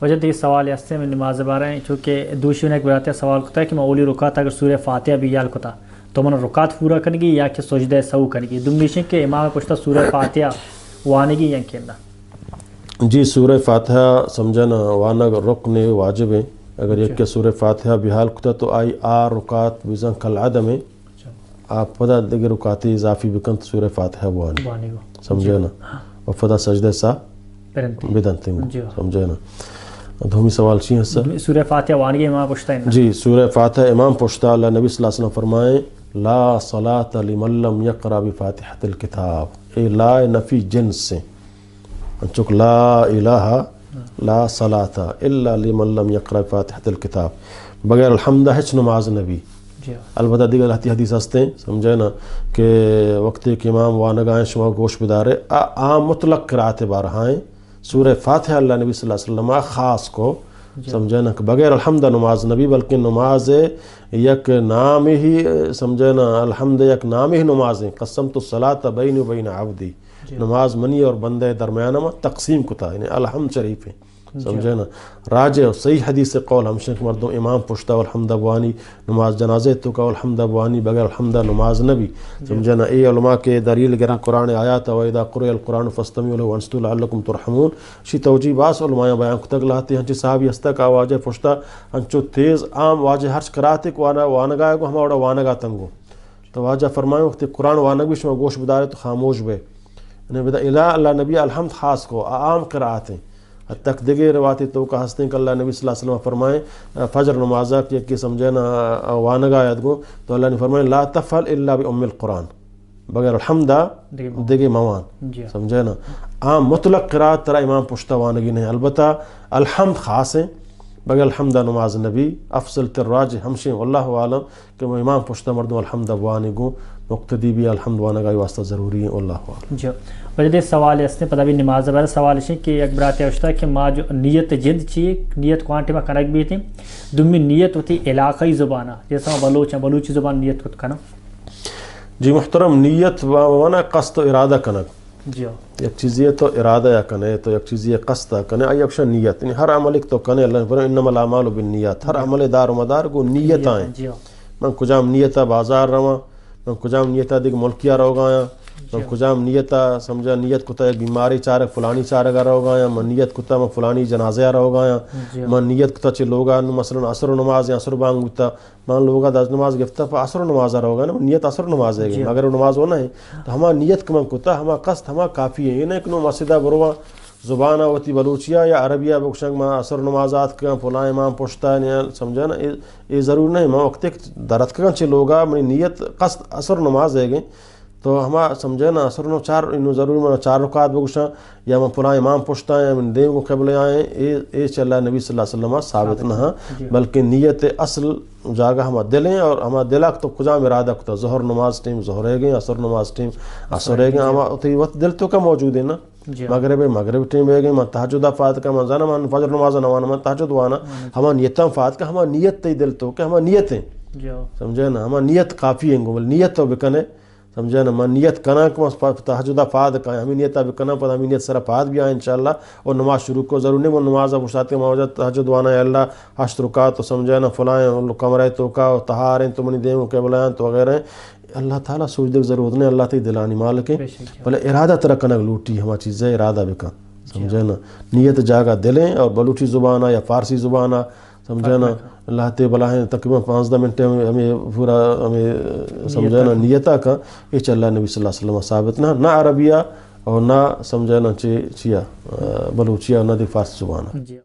واجہ دگہ سوالے ہستیں من نماز بارہ، چونکہ دوشی یک براتے سوال کتا کہ من اولی رکعت اگر سورہ فاتحہ بیال کتا تو من رکعت پورا کنگی یا کہ سجدہ سہو کنگی؟ دومی ایشیں کہ امام پشتا سورہ فاتحہ وانگی یا کہ نہ؟ جی، سورہ فاتحہ سمجھنا وانگ رکن واجب ہے۔ اگر یک کے سورہ فاتحہ بیال کتا تو آئی آ رکعت بزن کل عدم ہے۔ آپ پدا دگہ رکعتی اضافی بکنت، سورہ فاتحہ بوانی۔ بوانی گو۔ سمجھے نا؟ و پدا سجدہ سا بدنت۔ بدنت انگو۔ جی۔ سمجھے نا؟ دومی سوال چی ہستا؟ سورہ فاتحہ وانگی امام پشتا ہے نا؟ جی، سورہ فاتحہ امام پشتا۔ اللہ نبی صلی اللہ علیہ وسلم فرمائیں، "لا صلاة لمن لم يقرأ بفاتحة الكتاب۔" اے لا نفی جنس ہیں۔ انچوک لا الہ لا صلاة الا لمن لم یقرأ فاتحة الکتاب، بغیر الحمد ہچ نماز نبی۔ جی۔ البتہ دیگر لہتی حدیث ہستیں، سمجھے نا، کہ وقتی کہ امام وانگائیں شما گوش بدارے، آ، آ مطلق قرات بارہائیں، سورہ فاتحہ اللہ نبی صلی اللہ علیہ وسلم خاص کو، جی۔ سمجھے نا، کہ بغیر الحمد نماز نبی، بلکہ نماز یک نام ہی، سمجھے نا، الحمد یک نام ہی نماز ہیں، قسمت الصلاة بینی و بین عبدی۔ جی۔ نماز منی اور بندہ درمیان ما تقسیم کتا، یعنی الحمد شریف ہے۔ جی۔ سمجھے نا؟ راجع اور صحیح حدیث قول ہمشن کہ مردم امام پشتا و الحمد بوانی، نماز جنازہ تو کا الحمد بوانی، بغیر الحمد نماز نبی۔ جی۔ سمجھے نا؟ اے علماء کے دلیل گراں قرآن آیات، "و اذا قرئ القرآن فاستمعوا له وانصتوا لعلكم ترحمون۔" شی توجیہ باس علماء بیان کتگ، لہتے ہنچی صحابی ہستا کہ واجہ پشتا انچو تیز عام واجہ ہرچ قرات کو وانا وانگا گو ہما وڑا وانگا تنگو۔ تو واجہ فرمائے، وقتی قرآن وانگ بی شما گوش بدارے تو خاموش بے۔ یعنی بدا الا اللہ نبی الحمد خاص کو، آ عام قرات ہیں۔ حتی کہ دگہ روایت تو کا ہستیں کہ اللہ نبی صلی اللہ علیہ وسلم فرمائے، فجر نمازہ کہ یکی سمجھے نا، وانگا آیت گو، تو اللہ نے فرمائے، "لا تفعل الا بام القرآن۔" بغیر الحمد دگہ موان۔ دگہ موان۔ جی۔ سمجھے نا؟ عام مطلق قرات ترا امام پشتا وانگی نہیں، البتہ الحمد خاص ہیں، بغیر الحمد نماز نبی، افضل تر راجح ہمشیں، واللہ عالم، کہ امام پشتا مردم الحمد بوانی گو مقتدی بی، الحمد وانگائی واسطہ ضروری ہیں، واللہ عالم۔ جی۔ واجہ دگہ سوال ہستیں، پدا بی نماز بارہ سوال شیں کہ یک براتے اشتا کہ ما جو نیت جند چی، نیت کوانٹے ما کنگ بیتیں، دومی نیت وتی علاقائی زبانا، جیسا ما بلوچ ہیں، بلوچی زبان نیت کت کنم۔ جی محترم، نیت و-، وانا قصد و ارادہ کنگ۔ جی۔ یک چیزی تو ارادہ یا کنے، تو یک چیزی قصد کنے، آئی اکشن نیت۔ یعنی ہر عمل تو کنے، اللہ نے فرمایا، "انما الاعمال بالنیات۔" ہر عمل دار و مدار گو نیت آئیں۔ جی۔ من کجام نیت بازار رواں، من کجام نیت دیگہ ملکیا روگایاں، من کجام نیت سمجھا نیت کتا یک بیماری چارگ، فلانی چارگا روگایاں، من نیت کتا من فلانی جنازہ روگایاں، جی۔ من نیت کتا چہ لوگا نو مثلاً عصر نماز یا عصر بانگ بوتا، من لوگا دز نماز گفتا پہ عصر نماز روگا نا، من نیت عصر نماز ہے، جی۔ مغرب نماز وہ نہ ہے۔ تو ہما نیت کہ من کتا، ہما قصد، ہما کافی ہے۔ یہ نہ کہ نو مسجدہ برواں، زبان وتی بلوچیا یا عربیا بگوشنگ ما عصر نماز آتکگاں، فلاں امام پشتا نے، سمجھا نا؟ اے، اے ضرور نہیں۔ ما وقتی کہ درتکگاں چہ لوگا، منی نیت قصد عصر نماز ہے گئے۔ تو ہما سمجھے نا، عصر نو چار، انو ضرور من چار رکعت بگوشاں، یا من پلاں امام پشتا یا من دیم گو قبلہ آئیں، اے، اے چہ اللہ نبی صلی اللہ علیہ وسلم ثابت نہ ہاں، جی۔ بلکہ نیت اصل جاگہ ہما دل ہیں اور ہما دل تو کجام ارادہ کتا، ظہر نماز ٹیم ظہر ہے گئے، عصر نماز ٹیم عصر ہے گئے، ہما تی وقت دل تو کا موجود ہے نا۔ جی۔ مغرب، مغرب ٹیم ہے گئے، من تہجد فات کا، من زانا من فجر نماز نوانا، من تہجد وانا، ہما نیتاں فات کا، ہما نیت تی دل تو کہ ہما نیت ہیں۔ جی۔ سمجھے نا، ہما نیت کافی ہیں گو، بل نیت تو بکنے، سمجھے نا؟ من نیت کناں کہ من ف-، تہجد ءَ پاد کایاں، ہمے نیت ءَ بکناں، پدا ہمے نیت سرا پاد بیاں انشاءاللہ۔ و نماز شروع کو، ضرور نہیں من نماز ءَ گوشت کہ من واجہ تہجد واناں، یا اللہ ہشت رکعت و سمجھے نا فلاں کمرہ توکا و تہار انت، تو منی دیم و قبلہ انت وغیرہ۔ اللہ تعالیٰ سوچ دے ضرورت نہیں، اللہ تئی دلانی مالک ہیں۔ بلے ارادہ ترا کنگ لوٹی، ہما چیز ءَ ارادہ بکن۔ سمجھے نا؟ نیت جاگہ دل ہیں اور بلوچی زبان ءَ یا فارسی زبان ءَ سمجھے نا؟ اللہ تے بلاہیں تقریباً پانزدہ منٹ ہمیں، ہمیں پورا ہمیں سمجھے نا؟ نیتا کا، اے چہ اللہ نبی صلی اللہ علیہ وسلم ثابت نہ، نہ عربیہ اور نہ سمجھے نا چی، چیا، آ، بلوچیہ، نہ دی فارسی زبان۔ جی۔